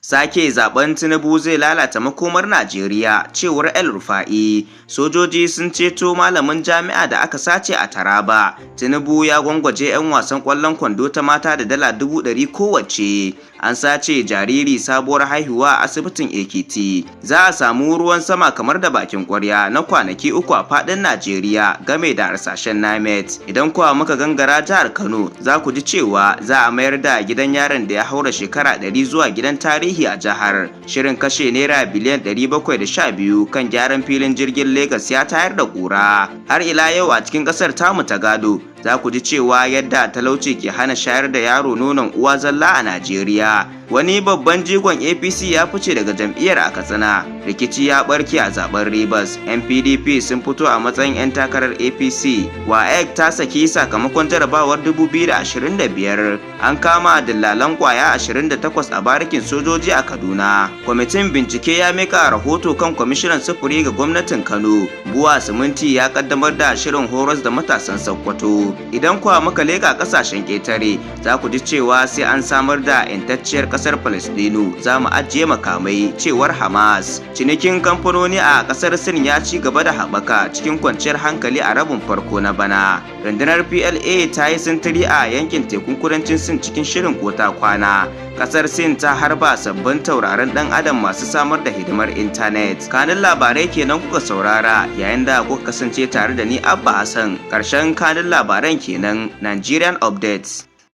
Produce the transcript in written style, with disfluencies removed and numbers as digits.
Sake zaben Tinubu zai lalata makomar Najeriya, cewar El Rufa'i. Sojoji sun ceto malamin jami'a da aka sace a Taraba. Tinubu ya gwangwaje 'yan wasan ƙwallon kwando ta mata da $100,000 kowace. An sace jariri sabuwar haihuwa a asibitin Ekiti. Za a samu ruwan sama kamar da bakin kwarya na kwanaki 3 a faɗin Najeriya game da harsashen NIMET. Idan kuwa muka gangara jihar Kano, za ku ji cewa za a mayar da gidan yaron da ya haura shekara 100 zuwa gidan tarihi a jihar. Shirin kashe naira biliyan 712 kan gyaran filin jirgin Legas ya tayar da ƙura. Har ila yau a cikin ƙasar tamu ta gado, za ku ji cewa yadda talauci ke hana shayar da yaro nonon uwa zalla a Najeriya. Wani babban jigon APC ya fice daga jam'iyyar a Katsina. Rikici ya barke a zaben Rivers. NPDP sun fito a matsayin 'yan takarar APC. WAEC ta saki sakamakon jarabawar 2025. An kama dillalan kwaya 28 a barikin sojoji a Kaduna. Kwamitin bincike ya mika rahoto kan kwamishinan sufuri ga gwamnatin Kano. Buwa Siminti ya kaddamar da shirin horas da matasan Sokoto. Idan kuwa muka leka kasashen ƙetare, za ku ji cewa sai an samar da 'yantacciyar ƙasar Falasɗinu za mu ajiye makamai, cewar Hamas. Cinikin kamfanoni a ƙasar Sin ya ci gaba da haɓaka cikin kwanciyar hankali a rabin farko na bana. Rundunar PLA ta yi sintiri a yankin tekun kudancin Sin cikin shirin kota kwana. Ƙasar Sin ta harba sabbin tauraron ɗan adam masu samar da hidimar intanet. Kanin labarai kenan kuka saurara yayin da kuka kasance tare da ni, Abba Hassan. Ƙarshen kanin labaran kenan, Nigerian Updates.